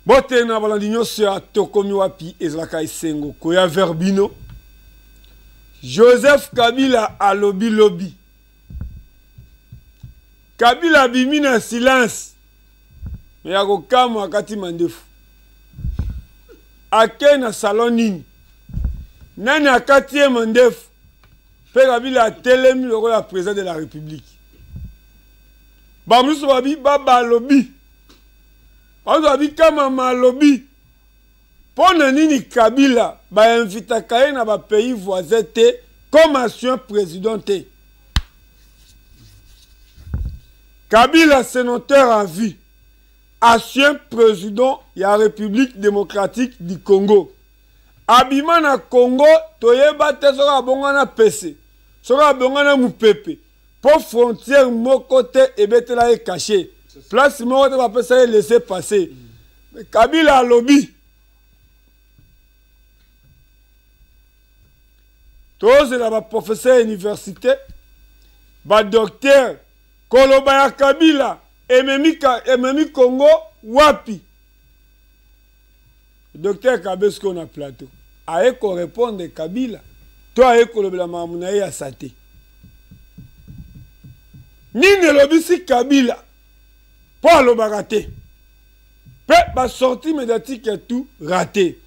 Mbote na balandi nyonso ya Tokomi Wapi, ezalaka esengo koya vers bino. Joseph Kabila alobi lobi. Kabila abimi na silence me ya kokamwa akati mandefu. Ake na salon nini? Nani akati ye mandefu? Mpe Kabila atelemi lokola président de la République. Bamosusu babi baba alobi. Bamosusu babi kamama alobi. Mpo na nini Kabila ba invitaka ye na ba pays voisins te comme ancien président te? Kabila sénateur à vie, ancien président ya République démocratique du Congo. Abima na Congo toyeba te soki abongwana pese, soki abongwana mupepe. Po frontière moko te ebetela ye cachet. Place moko te bapesa ye laisser passer. Kabila alobi tozela ba professeur ya université, ba docteur, koloba ya Kabila ememi, ememi Congo wapi? Docteur Kabe sikoyo na plateau aye ko répondre Kabila to aye kolobela makambo na ye ya sate. Nini elobisi Kabila mpo alobaka te mpe ba sortie médiatique ya tout raté.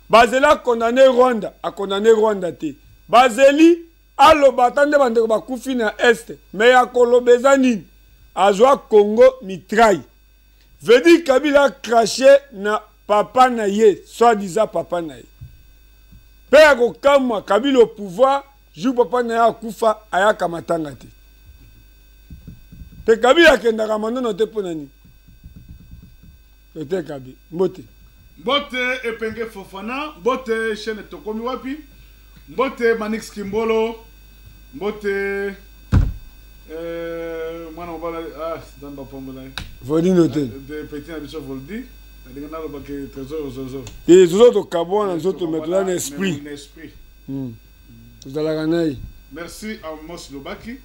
Bazeli a condamné Rwanda, a condamné Rwanda te. Bazeli aloba ata nde bandeko bakufi na Est, mais ya koloba eza nini? Azwa Congo mitraille. Veut dire Kabila a craché na papa na ye, soit disant papa na ye. Pe ya kokamwa Kabila au pouvoir, jour papa na ye akufa ayaka matanga te. Pe Kabila akendaka manono te mpo na nini? Docteur Kabi, mbote. Mbote Epenge Fofana, mbote chaîne Tokomi Wapi, mbote Manix Kimbolo, mbote euh, mwana mobala ah nzambe apambola ye. Voldi note. De petit na biso Voldi. Nalingi naloba ke trésor zozo. Te zozo tokabwana na nzoto mais toza na esprit. Na esprit. Hmm. Tozalaka na ye. Merci Amos Lobaki.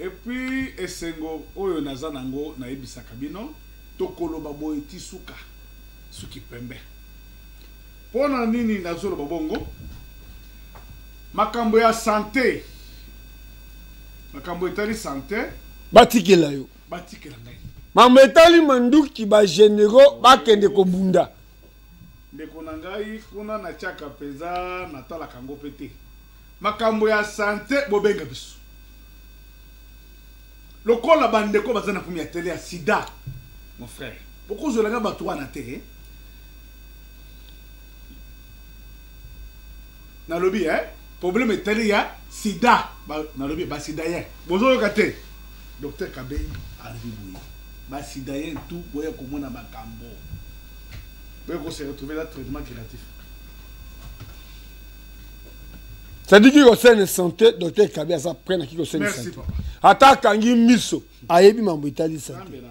Et puis esengo oyo naza nango nayebisaka bino tokoloba boye ti suka suki pembe. Pona nini nazoloba bongo? Makambo ya sante, makambo etali sante batikela yo, batikela ngai. Makambo etali manduki ba generaux bakende kobunda. Ndeko na ngai kuna natiaka mpenza natalaka yango mpe te. Makambo ya sante bobenga biso lokola bandeko baza na komi ya tele ya sida mon frère bokozwela nga bato wana te eh? Nalobi eh? Problème etali ya sida ba, nalobi basidayen bozoyoka te docteur Kabe alobi boye basidayen tout boya komona makambo boya kose retrouver na traitement curatif. C'est-à-dire qui concerne santé, docteur Kabe aza prêt na qui concerne santé. Ata akangi miso, ayebi mambo etali santé.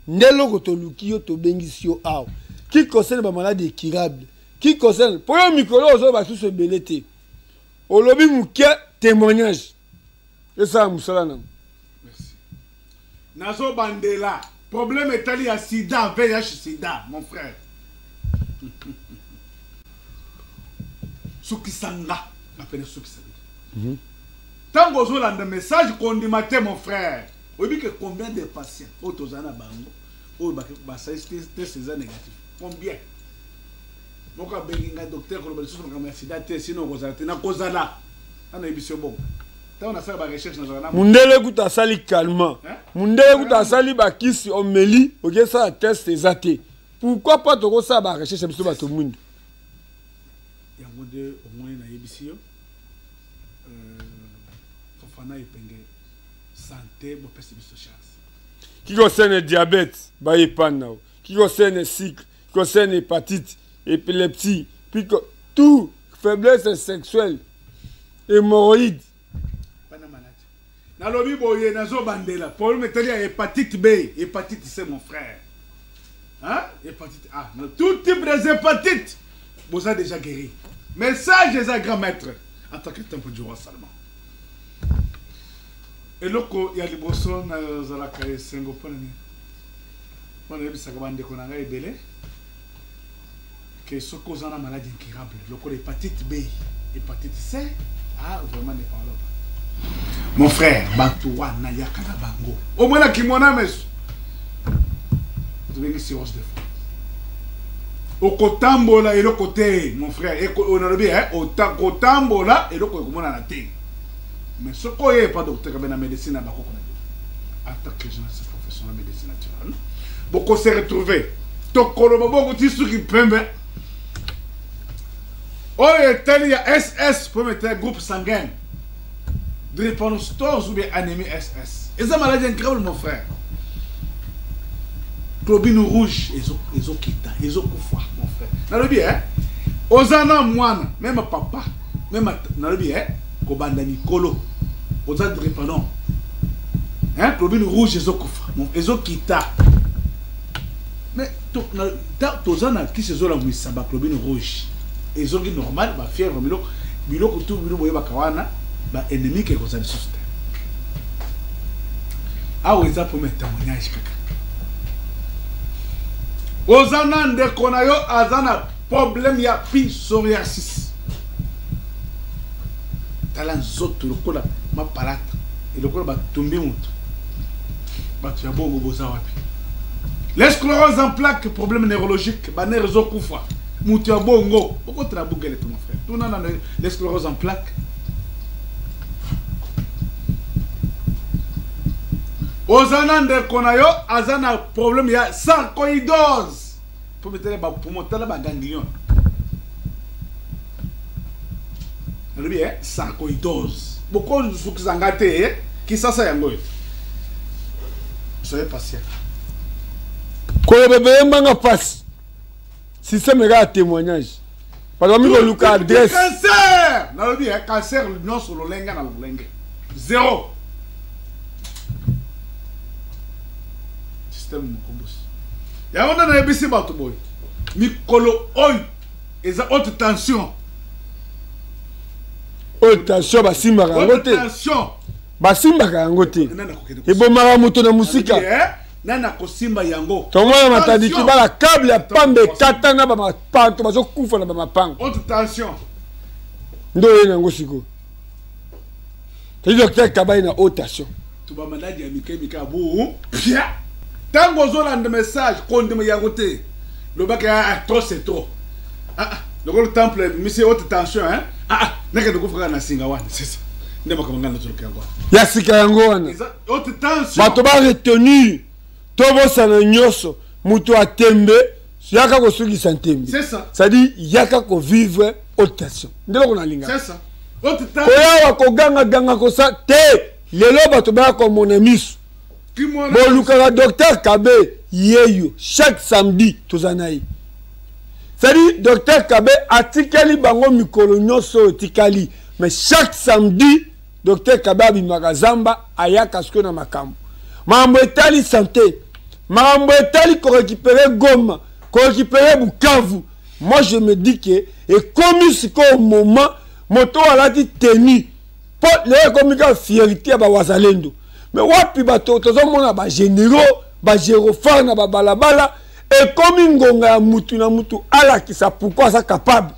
Nde eloko toluki yo tobengisi yo awa. Qui concerne ba maladies incurables, qui concerne po yo mikolo ozo basusu ebele te. Olobi moke témoignage. Esala mosala nango. Merci. Nazo bandela problème etali ya sida, VIH sida, mon frère. Sukisa nga, nga pene sukisa bino. Tango ozolanda message kondima te mon frère. Oyebi que combien de patients oyo tozala na bango oyo basali test eza négatif? Combien? Moko abengi ngai docteur koloba lisusu makambo ya sida te, sinon okozala te. Nakozala. Ana yebisi yo bongo. Tango nasala ba recherche nazala na mundele kuta asali calmant. Mundele kuta asali bakisi omeli okesala test eza te. Pourquoi pas tokosala ba recherche biso bato mwindu? Yango nde omoni nayebisi yo Fofana Epenge santé bopesi biso chance. Qui concerne diabète, ba epana. Qui concerne cycle, qui concerne hépatite, épilepsie, puis tout faiblesse sexuelle, hémorroïde. Bana malade. Nalobi boye nazobandela problème etali ya hépatite B, hépatite C mon frère. Hein? Hépatite A, tout type des hépatites. Boza déjà guéri. Message eza grand maître en tant que temple du roi Salomon. Eloko ya liboso nazalaka esengo mpona nini? Mpo nayebisaka bandeko na ngai ebele ke soki oza na maladie incurable lokola hépatite B, hépatite C, ah vraiment ne parlons pas. Mon frère, bato wana yaka na bango. Omona kimona meso. Tobengi cirrhose de foie. Okotambola eloko te, mon frère. Nalobi, eh, okotambola eloko ekomonana te. Mais soki oye epa docteur Kabe na médecine na bakoko na bino, en tant que journaliste professionnel médecine naturelle, boko se retrouver. Tokoloba bongo ti suki pembe. Oyo etali ya SS po mettre groupe sanguin. Drépanocytose ou bien anémie SS. Eza maladie incroyable mon frère. Globine rouge ezokita, ezokufa mon frère. Nalobi hein. Oza na mwana, même papa, même nalobi hein, kobanda mikolo. Oza drépano. Hein, globine rouge ezokufa, ezokita. Mais to na toza na kisi ezolamwisa ba globine rouge. Ezongi normal, ba fièvre biloko biloko tout biloko boyebaka wana ba ennemi ke kozala lisusu te. Awa eza premier témoignage kaka. Oza na ndeko na yo aza na problème ya psoriasis. Tala nzoto lokola mapalata, lokola batumbi moto. Bato ya bongo boza wapi? Les sclérose en plaques, problème neurologique, ba nerfs ezokufa. Moto ya bongo, okotela bugele to mon frère. Tuna na les sclérose en plaques. Oza na ndeko na yo aza na problème ya sarcoïdose. Po betela ba poumon, tala ba ganglion. Nalobi eh, sarcoïdose. Boko sukisa nga te eh, kisasa yango yo. Soyez patient. Koloba ebele mbanga pasi. Système eka ya témoignage. Bato bami koluka adresse. Cancer! Nalobi eh, cancer nyonso lolenge na lolenge. Zéro. Système mokombosi. Yango nde nayebisi bato boye. Mikolo oyo eza haute tension. Haute tension basimbaka yango te. Basimbaka yango te. Ebomaka moto na mosika. Nani akosimba yango? Tomona Matadi Kibala câble ya pamba ekata na ba mapanto bazokufa na ba mapango. Haute tension. Nde oye na yango sikoyo. Tadi docteur Kabaye na haute tension. To ba maladi ya mike mike ya bu pia. Tango ozolanda message kondima yango te. Lobaka ah, trop c'est trop. Ah, ah lokola temple ebimisi haute tension hein. Ah, ah nakende kufa kaka na singa wana c'est ça. Nde makambo ngai nazoluka yango wana. Ya sika yango wana. Bato ba retenir tobosana nyonso moto atembe yaka kosukisa ntembe c'est-à-dire yaka kovivre haute tension nde eloko nalingaka koyawa kogangaganga kosa te lelo bato baya komona miso bolukaka docteur Kabe yeyo chaque samedi toza na ye c'est-à-dire docteur Kabe atikeli bango mikolo nyonso oyo etikali mais chaque samedi Docteur Kabe abimaka zamba ayaka sikoyo na makambo makambo etali sante makambo etali korécupérer Goma korécupérer Bukavu. Moi je me dis que ekomi sikoyo moment moto oyo alati tenue mpo lelo ekomi kaka fierité ya bawazalendo mais wapi bato tozomona bagénéraux bagérophare na babalabala ekomi ngonga ya mutu na mutu alakisa pourquoi aza capable.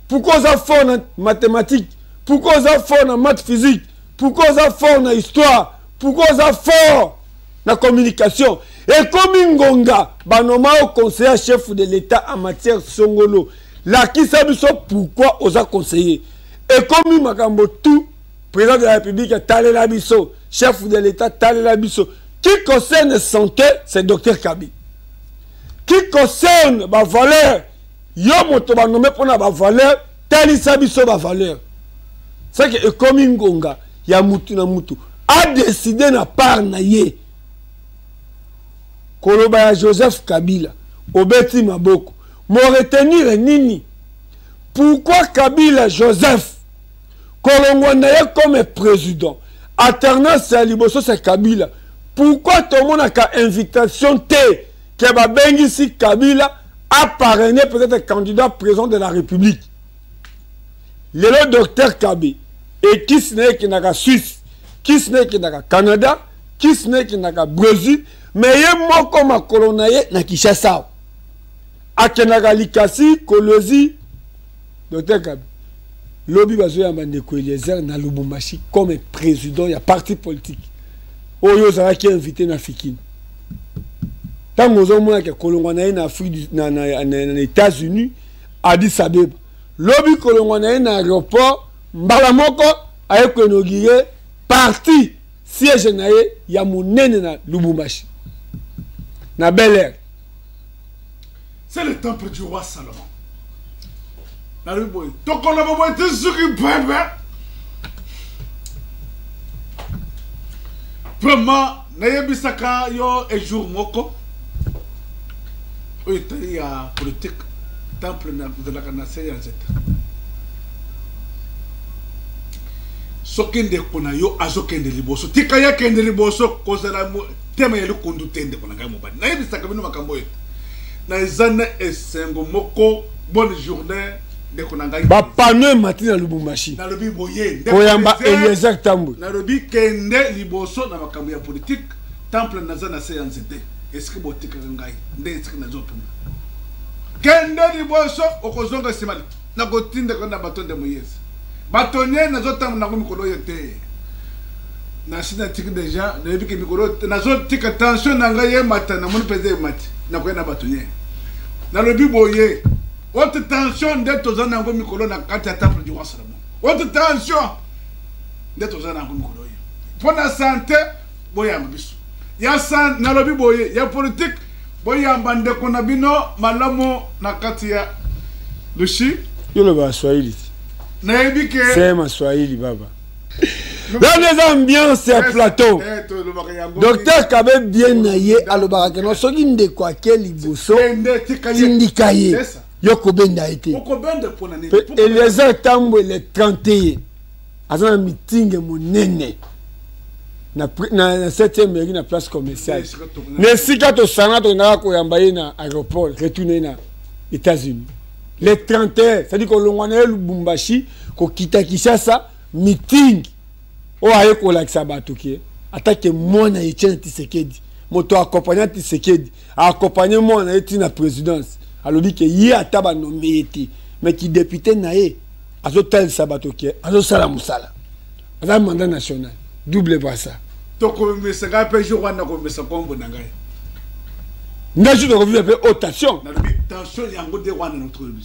Pourquoi oza fort na mathématique? Pourquoi oza fort na maths physique? Pourquoi oza fort na histoire? Pourquoi oza fort na communication? Ekomi ngonga banoma yo conseiller chef de l'État en matière songolo. Lakisa biso pourquoi oza conseiller. Ekomi makambo tout président de la République talela biso, chef de l'État talela biso. Qui concerne santé, c'est docteur Kabi. Qui concerne ba valeur yo moto banome mpona ba valeur talisa biso ba valeur c'est que ekomi ngonga ya mutu na mutu a décider na part na ye koloba ya Joseph Kabila obeti maboko mo retenir nini pourquoi Kabila Joseph kolongwa na ye comme président alternance ya liboso c'est Kabila pourquoi tomonaka invitation te ke babengisi Kabila a parrainé peut-être candidat président de la République lelo docteur Kabe ekisi na ye ekendaka Suisse kisi na ye ekendaka Canada kisi na ye ekendaka Brésil. Mais ye moko makolo na ye na Kinshasa akendaka Likasi, Kolwezi. Docteur Kabe, lobi bazoyamba ndeko Eliezer na Lubumbashi comme président ya parti politique oyo ozalaki invité na Fikini. Ntango ozomona ke kolongwa na ye na Afrique na États-Unis, Addis Abeba, lobi kolongwa na ye na aéroport, mbala moko aye koinaugurer parti siège na ye ya monene na Lubumbashi na Bel Air. C'est le temple du roi Salomon. Nalobi boye, tokoloba boye te soki bebe. Vraiment, nayebisaka yo un jour moko oyo etali ya politique, temple ezalaka na se ya nzete. Soki ndeko na yo azokende liboso, tika ye akende liboso, kozala tema ya likundu te. Ndeko na ngai mobali, nayebisaka bino makambo oyo na eza na esengo moko. Bonne journée, ndeko na ngai. Bapano emati na Lubumbashi. Nalobi boye, koyamba Eliezer Tambwe. Nalobi kende liboso na makambo ya politique, temple naza na se ya nzete, esika botikaka ngai nde esika nazopema. Kende liboso, okozonga nsima, nakotindaka na bato nde moyezi bato nye nazotambola nango mikolo oyo te. Nasi natiki deja, nayebi ke mikolo nazotika tension na ngai emata, namoni mpenza emati, nakoya na bato nye. Nalobi boye, haute tension nde toza na yango mikolo na kati ya temple du roi Salomon. Haute tension nde toza na yango mikolo oyo mpo na sante. Boyamba biso ya san, nalobi boye, ya politique, boyamba ndeko na bino malamu na kati ya Lushi. Yo loba Swahili. Nayebi ke sema Swahili baba. Wana eza ambiance ya plateau. Docteur Kabe bien na ye alobaka keno soki ndeko ake liboso, tindika ye, yo kobenda ye te. Mpe Eliezer Tambwe le 31 aza na meeting monene na 7e mairie na place commerciale, na esika tosanga tokendaka koyamba ye na aéroport, retourne ye na États-Unis le 31, c'est-à-dire kolongwa na ye Lubumbashi kokita Kinshasa, meeting oyo aye kolakisa bato ke atake mwana Etienne Tshisekedi, moto akompagna Tshisekedi, akompagne mwana ye ntina présidence. Alobi ke ye ata banome ye te, mais ki député na ye azotalisa bato ke azosala mosala, aza mandat national double brassard. Tokomisa ngai mpe jour wana nakomisa nkombo na ngai. Nde jour tokovivre mpe haute tension. Nalobi tension yango nde wana na tokomi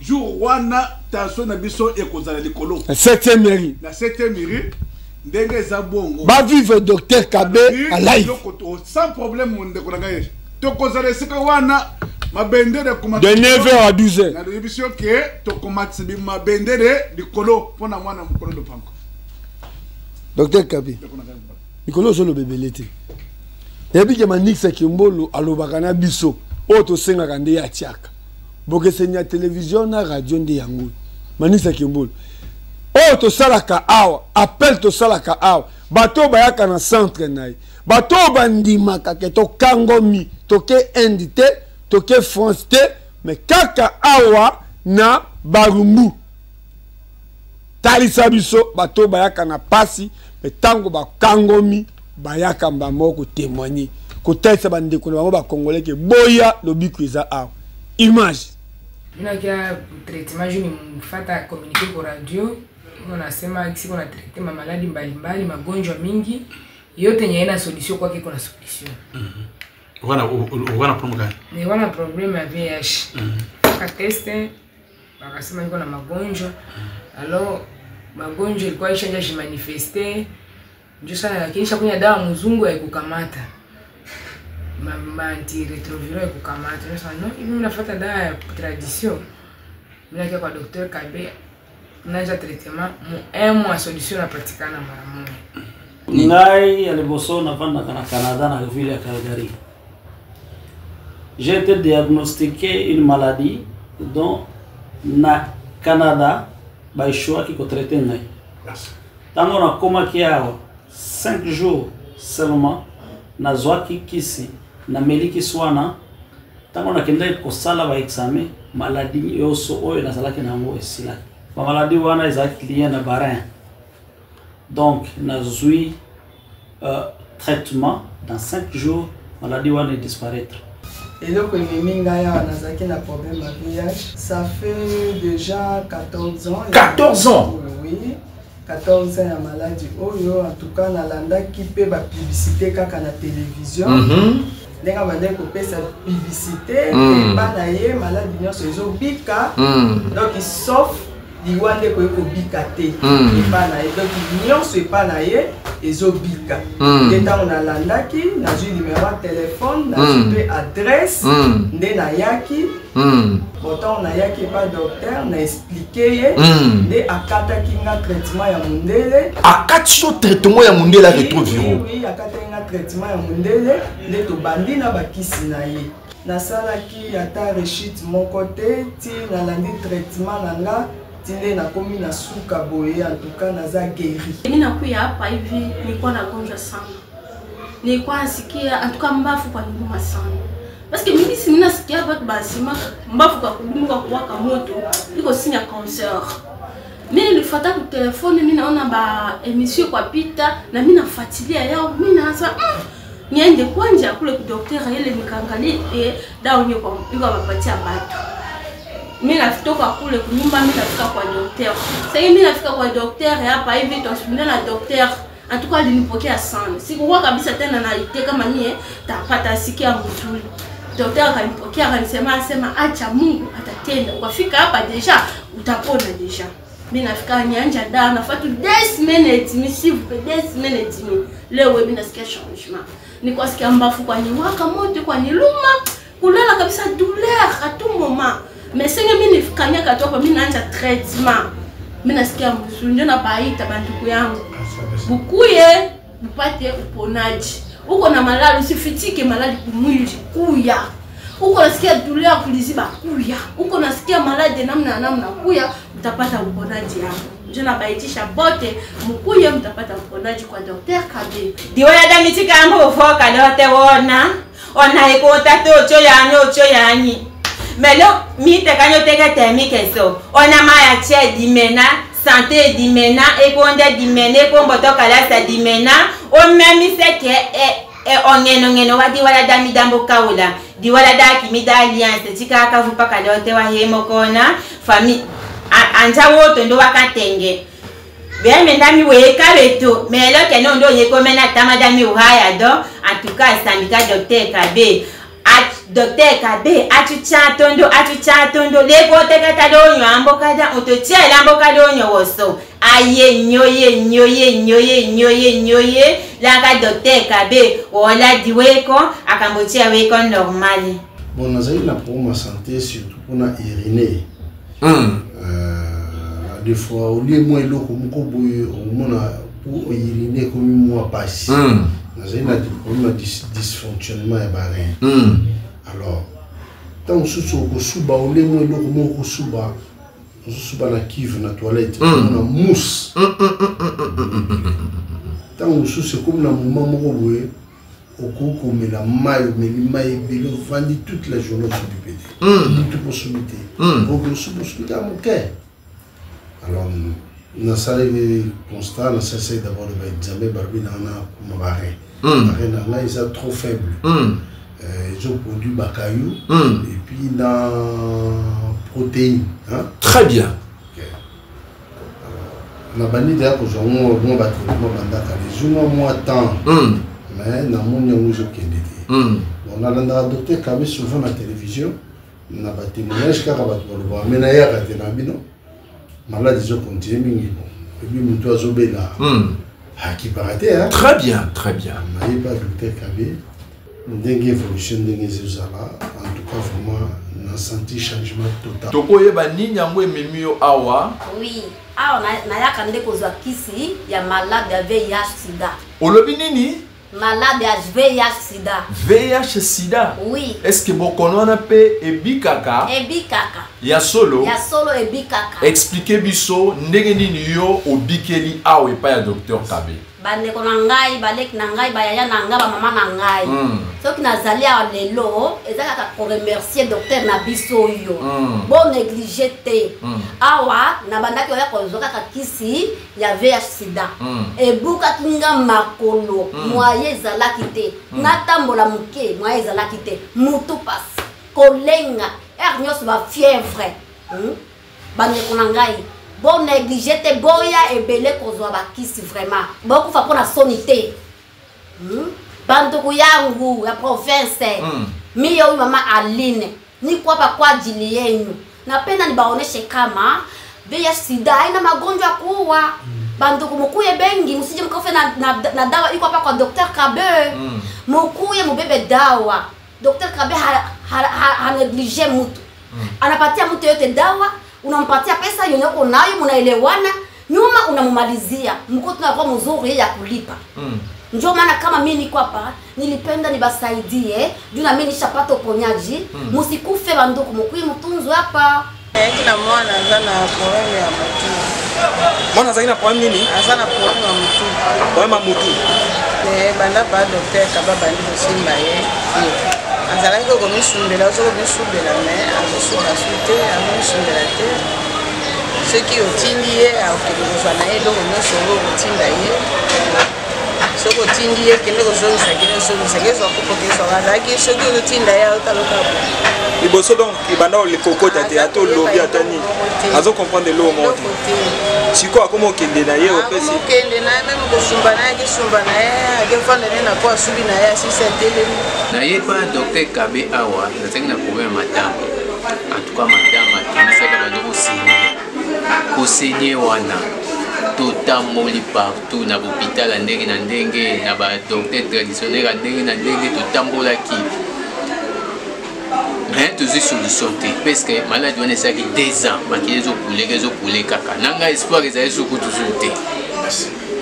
jour wana, tension na biso ekozala likolo. Na 7e mairie. Na 7e mairie, ndenge eza bongo. Bavivre docteur Kabe a live. Sans problème, ndeko na ngai, tokozala esika wana, mabendele. De 9h à 12h. Nalobi biso ke tokomatisa mabendele likolo mpona mwana mokolo lopango. Docteur Kabe, mikolo ozoloba ebele te. Nayebi ke Manix Kimbolo alobaka na biso, oyo tosengaka nde ye atiaka. Bokeseni ya télévision na radio nde yango. Manix Kimbolo, oyo tosalaka awa, appel tosalaka awa, bato oyo bayaka na centre na ye, bato oyo bandimaka ke tokangomi, toke Inde te, toke France te, mais kaka awa na Barumbu. Talisa biso bato oyo bayaka na pasi, me ntango bakangomi bayaka mbamoko kotémoigner, kotalisa bandeko na bango bakongolais ke boya, lobiko eza awa. Image. Minakia traitement juu nimfata communiqué kwa radio, nasema siko na traité ma maladi mbalimbali, magonjwa mingi yote yenye haina solution, kwake kuna solution. Wana problème gani? Nilikuwa na problème ya VIH. Ka test wakasema niko na magonjwa. Alors magonjwa ilikuwa ishanja jimanifeste njo sana, lakini nishakunywa dawa mzungu haikukamata, ma antirétroviraux haikukamata. Nasema no, hivi mimi nafuata dawa ya tradition. Mimi nakia kwa Dr. Kabe, naanza traitement, mu un mois solution napatikana mara moja. Ngai ya liboso navandaka na Canada, na ville ya Calgary. J'ai été diagnostiqué une maladie dont na Canada baéchouaki kotraiter ngai. Ntango nakomaki awa, 5 jours seulement nazwaki kisi, nameli kisi wana. Ntango nakendaki kosala baexamen, maladie nyonso oyo nazalaki na yango esilaki. Bamaladie wana ezalaki lié na bareins. Donc nazwi traitement, dans 5 jours. Maladie wana edisparaître. Eloko ememi ngai awa, nazalaki na problème ya VIH, ça fait déjà 14 ans. 14 ans? Oui, 14 ans ya maladi oyo. En tout cas, nalandaki mpe bapublicité kaka na télévision, ndenge abandaki kopesa publicité epa na ye, maladi nyonso ezobika, donc sauf liwa nde koyi kobika te epa na ye. Donc nyonso epa na ye ezobika. Nde ntango nalandaki, nazwi numero ya telefone, nazwi mpe adresse, nde nayaki. Bon, ntango nayaki epa docteur, na expliquer ye, nde akataki nga traitement ya mondele. Akati yo traitement ya mondele ya rétroviro? Oui, akataki nga traitement ya mondele, nde tobandi na bakisi na ye. Nasalaki ata rechute moko te ti nalandi traitement na nga ti nde nakomi na suka boye. En tout cas, naza guéri. Mimi nakuya hapa hivi, nilikuwa nagonjwa sana, nilikuwa nasikia en tout cas mbafu kwa nyuma sana, parce que mimi si nasikia watu basima mbafu kwa kudumu kwa kuwaka moto iko signe ya cancer. Mimi nilifuata ku telefone, mimi naona ba émission kwa pita na mimi nafuatilia yao, mimi naanza niende kwanja kule ku docteur ile nikaangalie dawa nyo kwa iko bapatia batu. Mi natoka kule kunyumba, mi nafika kwa docteur. Sasa mi nafika kwa docteur hapa hivi, twasumbulia na docteur. En tout cas, alinipokea sana, sikukuwa kabisa tena naite kama mie tapata sikia mzuri. Docteur akanipokea, akanisema, asema acha Mungu atatenda, ukafika hapa déjà utapona déjà. Mi nafika nyanja da nafatu 2 semaines et demie, s'il vous plaît, 2 semaines et demie. Leo mi nasikia changement. Nilikuwa sikia mbafu kwa niwaka moto, kwa niluma, kulala kabisa, douleur à tout moment, mais senge mi nifikanyaka tu hapa, mi naanja traitement, mi nasikia mzuri. Ndio nabaita banduku yangu, bukuye bupate uponaji. Uko na malali, usifitike malali kumwili, kuya. Uko nasikia douleur kuliziba, kuya. Uko nasikia maladi namna na namna, kuya, utapata uponaji yako. Njo nabaitisha bote, mukuye, mtapata uponaji kwa Dr. Kabe. Diwona damitika mbufoka lote wona ona ikota to ocho yanyi ocho yanyi melo mite kanyo teke temi keso ona maya che dimena santé dimena ekonde dimena ekomboto kalasa dimena omemise ke e ongeno ngeno wa diwala da midambo kaula diwala da kimida alliance tika kavupa kalote wa hemo kona fami anja woto ndo wakatenge beme ndami weka beto melo keno ndo yekomena tama dami uhaya do. En tout cas, sandika docteur Kabe, docteur Kabe atucha tondo, atucha tondo leko tekata donyo ambokada ototiela amboka donyo woso aye nyoye nyoye nyoye nyoye nyoye laka docteur Kabe wala diweko akambotia weko normal. Bon, nazali na problème ya santé, surtout mpona urine. Des fois olie mwa eloko moko boye, okomona po urine ekomi mwa pasi. Nazali na problème ya dysfonctionnement ya barein. Alors ntango mosusu okosuba, olie mwa eloko moko, okosuba, ozosuba na kive, na toilette, okomona mousse. Ntango mosusu ekomi na moment moko boye, okoki komela mai, omeli mai ebele, ovandi toute la journée, osubi mpe te, mutu mpo osubi te, okoki osubi, osubi kaka moke. Alors nasalaki constat, nasalisi d'abord baexamen, balobi na nga nakoma barein, barein na ngai eza trop faible, ezoproduit bacailloux et puis na protéine, hein? Très bien. Nabandi deya kozwa mwa batraitement bandaka, ezwi mwa temps, mais namoni yango ezokende te. Bon, nalandaka docteur Kabe souvent na télévision, na batémoignage kaka bato balobaka, mais nayaka te na bino. Malade ezocontinue mingi. Bon, ebi moto azobela akipaka te, hein? Très bien, très bien. Nayeba docteur Kabe, ndenge évolution ndenge ezozala, en tout cas vraiment nasenti changement total. Tokoyeba nini yango ememi yo awa? Oui, awa nayaka nde kozwa kisi ya malade ya VIH sida. Olobi nini? Malade ya VIH sida. VIH sida? Oui. Est ce que bokono wana mpe ebikaka? Ebikaka. Ya solo? Ya solo, ebikaka. Explique biso ndenge nini yo obikeli awa epai ya docteur Kabe. Bandeko na ngai, baleki na ngai, bayaya na ngai, bamama na ngai. Soki nazali awa lelo, eza kaka koremercier docteur na biso oyo. Bo néglige te. Awa nabandaki oya kozwa kaka kisi ya VIH sida. Ebukaki nga makolo, moyen ezalaki te. Natambola moke, moyen ezalaki te. Mutu pasi, kolenga, heure nyonso ba fièvre. Bandeko na ngai, bo néglige te, boya ebele kozwa bakisi vraiment. Bokufa mpo na soni te. Banduku yangu ya province. Miye huyu mama Aline niko hapa kwa ajili yenu, napenda nibaoneshe kama VIH sida haina magonjwa ya kuua. Banduku mukuye bengi, musije mkafe na dawa iko hapa kwa Dr. Kabe. Mukuye mubebe dawa. Dr. Kabe ha néglige mtu. Anapatia mtu yote dawa, unampatia pesa yenye uko nayo, munaelewana, nyuma unamumalizia. Mko tunakuwa mzuri ya kulipa. Ndio maana kama mimi niko hapa, nilipenda nibasaidie, juu na mimi nishapata uponyaji. Musikufe banduku, mukuye mutunzwe hapa. Kila mwana aza na problème ya mutu. Mwana azali na problème nini? Aza na problème ya mutu. Problème ya mutu. Banda pa docteur Kaba bandi kosimba ye. Azalaki komisumbela, azo komisumbela mais azosuka su te, azomisumbela te. Soki otindi ye akokende kozwa na ye eloko nyonso oyo okotinda ye. Soki otindi ye kende kozongisa, kende kozongisa, kezwa kopo, kezwa. Azalaki soki ozotinda ye aotaloka boye. Liboso donc ebanda kokota te, ata olobi ata nini azo comprendre eloko moko te. Sikoyo akoma okende na ye opesi okende na ye meme kosumba na ye, akesumba na ye, akefanda ne na po asubi na ye asisi atelemi. Nayeba docteur Kabe awa nazalaki na problème ya madame. En tout cas madame atungisaki bando kosenye kosenye wana totamboli partout na hôpital ya ndenge na ndenge na ba docteur traditionnel ya ndenge na ndenge totambolaki mais tozwi solution te parce que maladi wana esalaki 2 ans makili ezokuleka ezokule kaka na ngai espoir ezali suku toujours te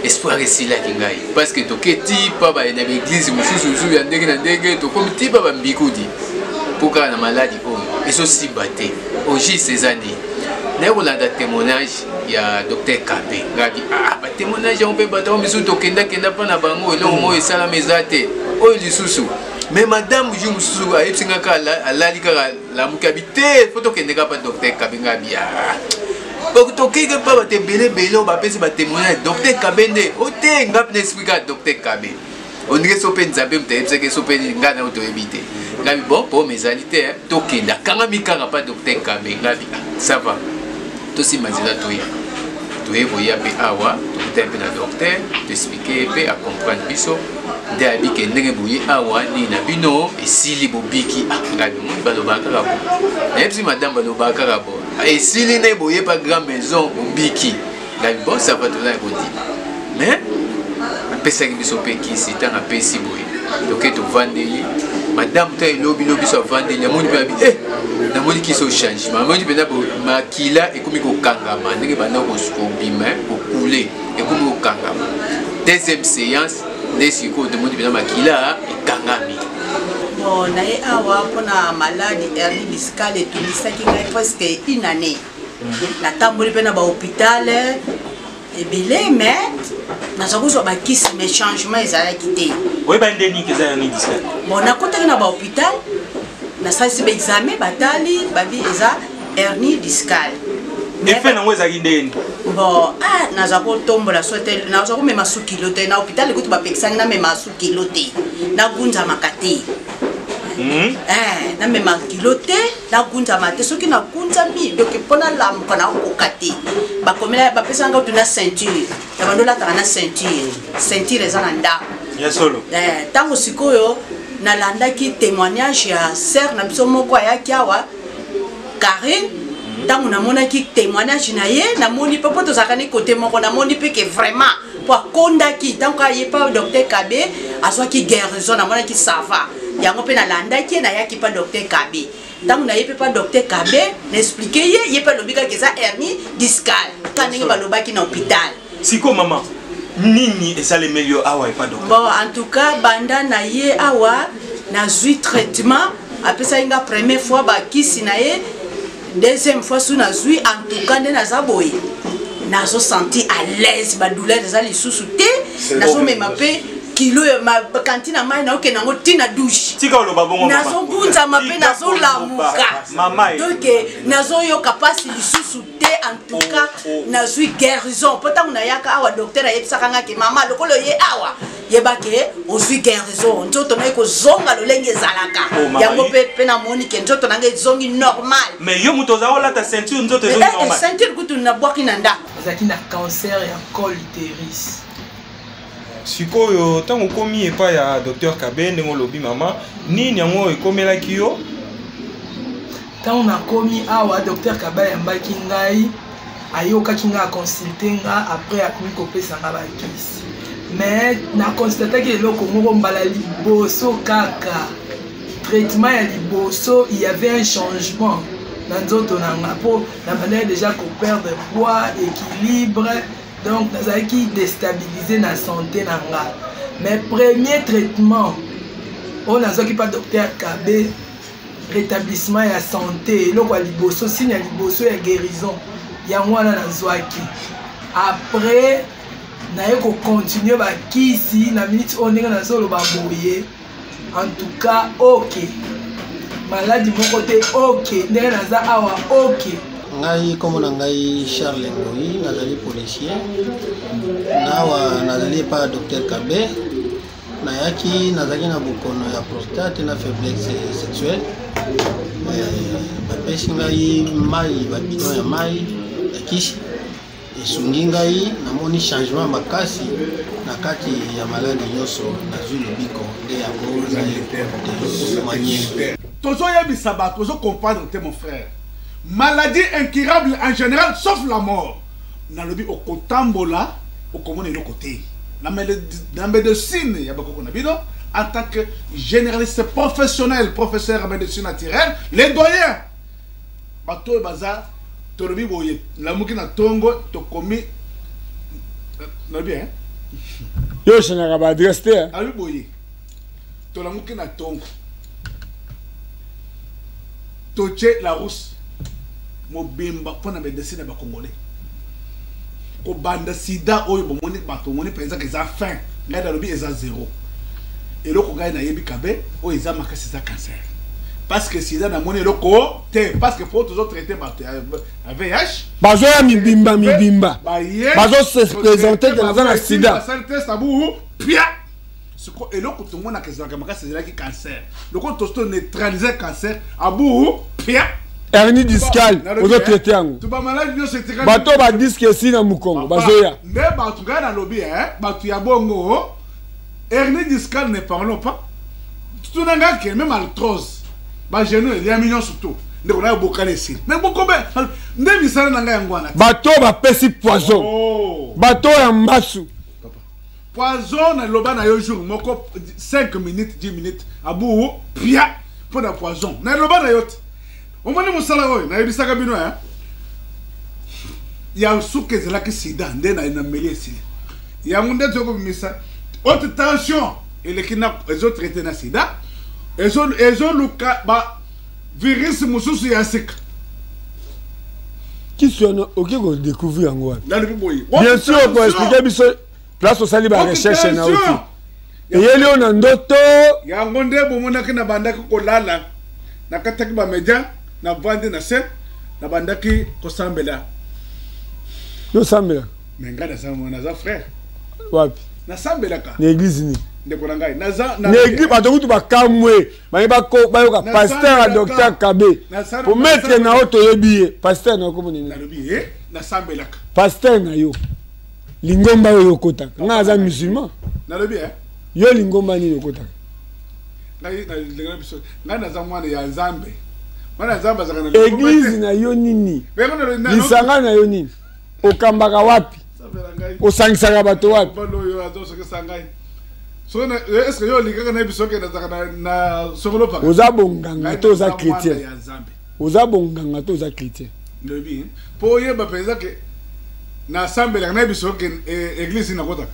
espoir esilaki ngai parce que toke ti pa na baeglise mosusu mosusu ya ndenge na ndenge tokomi ti pa bambikudi mpo kaka na maladi oyo ezosimba te au juste eza nini naye kolanda témoignage ya docteur Kabe ngabi ah ba témoignage yango mpe bato yango misusu tokendakenda mpa na bango eloko moko esalama eza te oyo lisusu mais madame jour mosusu ayebisi nga kaka alali kaka lamuki abi te fo tokende kaka pa docteur Kabe ngabi ah tokeke mpa bato ebele ebele oyo bapesi batémoignage docteur Kabe nde o te nga mpe na esprit kaka docteur Kabe ondire so mpe nzambe moto ayebisaki so mpe ngai na yo toyebi te ngabi bon pome ezali te tokende akangami kaka mpa docteur Kabe ngabi ça va tosimba nzela toya toye koya mpe awa tokutani mpe na docteur toexplike ye mpe acomprendre biso nde ayebi ke ndenge boye awa nini na bino esili bobiki ngabi omoni balobaka kaka bo nayebisi madame balobaka kaka bo esili nde boye pa grand maison bobiki ngabi bon ça va toza ya kondima mais apesaki biso mpe kisi ntango apesi boye toke tovandeli madame ta elobi lobi so avandeli amoni mpe abi eh namoni kisi o changement amoni mpenza makila ekomi kokangama ndenge banda kobima kokule ekomi kokangama deuxième séance nde sikoyo tomoni mpenza makila ekangami. Bon, naye awa mpona maladi hernie discale etungisaki ngai presque une année. Natamboli mpe na bahôpital ebele mais naza kozwa bakisi mais changement ezalaki te. Oyeba nde nini eza hernie discale? Bon, nakotaki na bahôpital, nasalisi baexamen, batali babi eza hernie discale. Effet nango ezalaki ndeni? Bon, ah, naza kotombola so te, naza komema su kilo te. Na hôpital ekuti bapekisaki namema su kilo te, nagunzamaka te. Namema kilo te, nagunzama te. Soki nagunzami donc mpo nalamuka nakokoka te. Bakomela bapesanga kutu na ceinture na bando olataka na ceinture, ceinture eza na ndako ya solo. Ntango sikoyo nalandaki témoignage ya sœur na biso moko ayaki awa Karine, ntango namonaki témoignage na ye, namoni mpe mpo tozalaka ni kote moko, namoni mpe ke vraiment po akondaki ntango aye pa docteur Kabe azwaki guérison, namonaki ça va. Yango mpe nalandaki ye, nayaki pa docteur Kabe. Ntango naye mpe pa docteur Kabe, na explike ye, ye mpe alobi kaka eza hernie discale ka ndenge balobaki na hôpital. Sikoyo mama, nini esalemeli yo awa epa docteur? Bon, en tout cas banda na ye awa nazwi traitement, apesaki nga première fois bakisi na ye, deuxième fois su nazwi. En tout cas nde naza boye, nazosentir à l'aise, badouleur eza lisusu te. Nazomema mpe kilo ya kantine ya mai, naokende yango ntina douche. Tika oloba bongo, mama. Nazobunzama mpe Tika nazolamuka. koloba. Mama ye. Donc nazoyoka mpasi lisusu te. En tout cas, nazwi guérison, mpo ntango nayaka awa, docteur ayebisaka nga ke mama, lokola oye awa, yeba ke ozwi guérison, nzoto naye kozonga lolenge ezalaka. Oh, mama, Yango mpe namoni ke nzoto na ngai ezongi normal. Mais yo moto oza olata ceinture, nzoto ezongi normal? Ceinture kutu nabwaki na ndako. Azalaki na cancer ya col utérus. Sikoyo ntango okomi epai ya docteur Kabe, ndenge olobi, mama, nini yango ekomelaki yo? Ntango nakomi awa, docteur Kabe ayambaki ngai, ayokaki ngai, aconsulte nga, après akomi kopesa nga bakisi. Mais naconstataki eloko moko mbala liboso, kaka traitement ya liboso, il y avait un changement na nzoto na nga, mpo nabandaki déjà koperdre poids, équilibre, donc nazalaki déstabilisé na santé na nga. Mais premier traitement oyo nazwaki pa docteur Kabe, rétablissement ya santé, eloko ya liboso, signe ya liboso ya guérison, yango wana nazwaki. Après naye kocontinue bakisi. Na minute oyo, ndenge nazoloba boye, en tout cas ok, maladi moko te, ok, ndenge naza awa, ok. Ngai, nkombo na ngai Charles Ngoi, nazali policier. Nawa nazali epai ya docteur Kabe. Nayaki, nazalaki na bokono ya prostate na faiblesse sexuelle. Bapesi ngai mai, babidon ya mai ya kisi esungi ngai. Namoni changement makasi na kati ya maladi nyonso, nazwi lobiko. Nde yango naye. Tozoyebisa bato, ozocomprendre te, mon frère. Maladie incurable en général, sauf la mort. Nalobi okotambola, okomona eloko te. Na médecine ya bakoko na bino, en tant que généraliste professionnel, professeur en médecine naturelle, les doyens, bato oyo baza, tolobi boye, lamuki na ntongo, tokomi, nalobi hein. Yo ochangeaka baadresse te, hein? Alobi boye, tolamuki na ntongo, totie Larousse mobimba mpo na médecine ya bacongolais, kobanda sida oyo bomoni, bato omoni mpenza eza fin. Ngai nalobi eza zéro. Eloko ngai nayebi Kabe oyo eza makasi eza cancer, parce que sida namoni eloko te, parce que po tozotraite bato ya VIH. Bazoya mibimba mibimba, bazose présente ke naza na sida. Basali test, abu pia. Siko eloko tomonaka ezalaka makasi ezalaki cancer. Lokola tosi toneutralize cancer, abu pia. Hernie discale, ozotraite yango. Bamaladi nyonso etikali. Bato badisque esi na mokongo bazoya. Nde bato ngai nalobi, bato ya bongo, hernie discale ne parlons pas. Tuna ngai ke même arthrose, bagenou eliami nyonso to ndeko nayo bokana esili, mais bokobe nde misala na ngai yango wana. Bato bapesi poison, bato ya mbasu. Poison, naloba na yo, jour moko 5 minutes, 10 minutes, abu pia mpo na poison. Naloba na yo te, omoni mosala oyo nayebisaka bino ya suka ezalaki sida, nde nameli esili. Yango nde tokobimisa haute tension eleki na ezotraite na sida, ezoluka ba virus mosusu ya sika. Kisi wana okoki kodécouvrir yango wapi? Nalobi boye. Bien sûr, okoexplike biso place osali barecherche na oti eyeli oyo na ndoto. Yango nde bomonaki nabandaki kolala, nakataki bamedia, navandi na se, nabandaki kosambela. Yosambela? Me ngai naza frère. Wapi? Nasambelaka. Na église nini? Ndeko na ngai, naza na église. Bato kutu bakamwe, baye bayoka pasteur ya docteur Kabe po maître na yo, toyebi ye. Pasteur na yo komona nini? Nalobi ye, nasambelaka. Pasteur na yo, lingomba oyo okotaka? Ngai aza musulman. Nalobi Yo lingomba nini okotaka? Ngai na biso, ngai naza mwana ya Nzambe. Mwana ya Nzambe azalaka na église na yo nini? Lisanga na yo nini? Okambaka wapi? Osangisaka bato wapi? Oyo azosokisa ngai, est-ce yo olingaka na biso ke nazalaka na songolo paka? Oza bonganga to oza chrétien? Oza bonganga to oza chrétien? Nalobi mpo oyeba mpenza ke nasambelaka, na biso ke église nakotaka.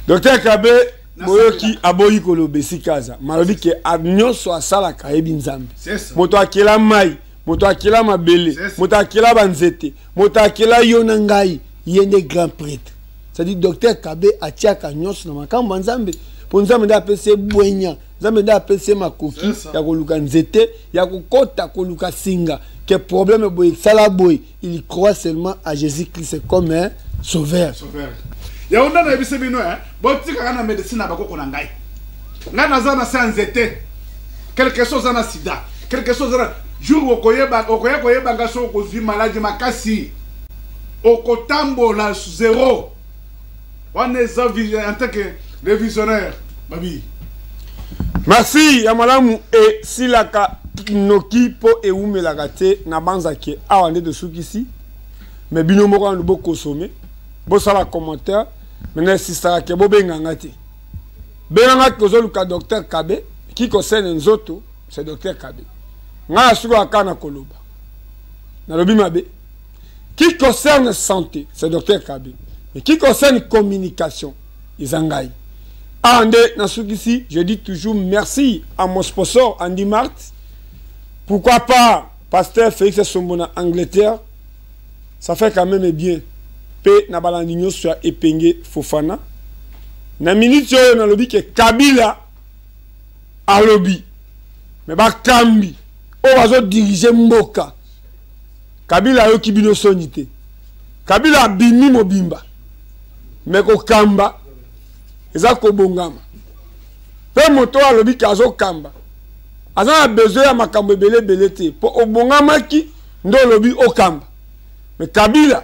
Docteur Kabe, boyoki, aboyi koloba esika aza. Malobi ke nyonso asalaka, ayebi Nzambe. Moto akela mai, moto akela mabele, moto akela banzete, moto akela yo na ngai, ye nde grand prêtre. C'est-à-dire docteur Kabe atiaka nyonso na makambo ya Nzambe, mpo Nzambe nde apesi ye bwenya, Nzambe nde apesi ye makoki ya koluka nzete, ya kokota koluka singa ke problème boye esala boye. Il croit seulement à Jésus Christ comme un sauveur. Sauveur. Yango nde nayebisi bino, botikaka na médecine na bakoko na ngai. Ngai naza na se ya nzete, quelque chose oza na sida, quelque chose oza na jour okoyeba, okoya koyeba nga soki okozwi maladi makasi, okotambola zero. Wana eza en tant que le visionnaire babi. Merci ya malamu esilaka noki mpo ewumelaka te. Nabanzaki awa nde tosukisi, me bino moko wana bokosome, bosala commentaire, me na insistaka ke bobenganga te. Benganga kozoluka docteur Kabe qui concerne nzoto, c'est docteur Kabe. Ngai asukaka kaka na koloba, nalobi mabe. Qui concerne santé, c'est docteur Kabe, mais qui concerne communication, eza ngai. Awa nde nasukisi. Je dis toujours merci à mon sponsor Andy Mart, pourquoi pas pasteur Félix Sombo na Angleterre, ça fait quand même bien, mpe na balandi nyonso ya Epenge Fofana. Na minute oyo nalobi ke Kabila alobi, me bakambi oyo bazodirige mboka, Kabila ayoki bino soni te. Kabila abimi mobimba, me kokamba eza kobongama, mpe moto oyo alobi ke azokamba aza na besoin ya makambo ebele ebele te, mpo obongamaki nde olobi okamba. Me Kabila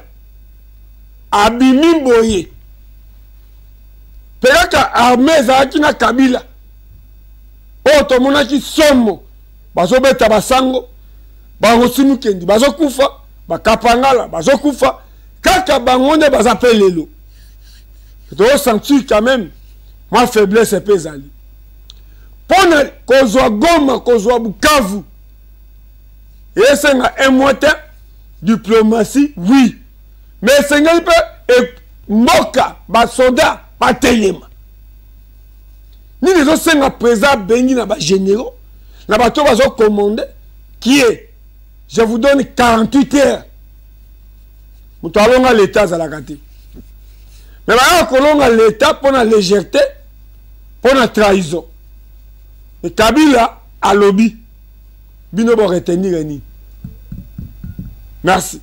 abimi boye, mpe kaka arme ezalaki na Kabila oyo tomonaki somo, bazobeta basango, barosi mukendi bazokufa, bakapangala bazokufa, kaka bango nde baza. Mpe lelo tozosentir quand même mwa faiblesse mpe ezali mpo na kozwa Goma, kozwa Bukavu, esenga un mois te. Diplomatie oui, mais esengeli mpe mboka basoda batelema. Nini ezosenga président abengi na bagénéraux, na bato bazocommande qui est, je vous donne 48 heures. Moto alonga leta azalaka te, me bayaka kolonga leta mpo na légèreté, mpo na trahison. E Kabila alobi, bino boretenir nini? Merci.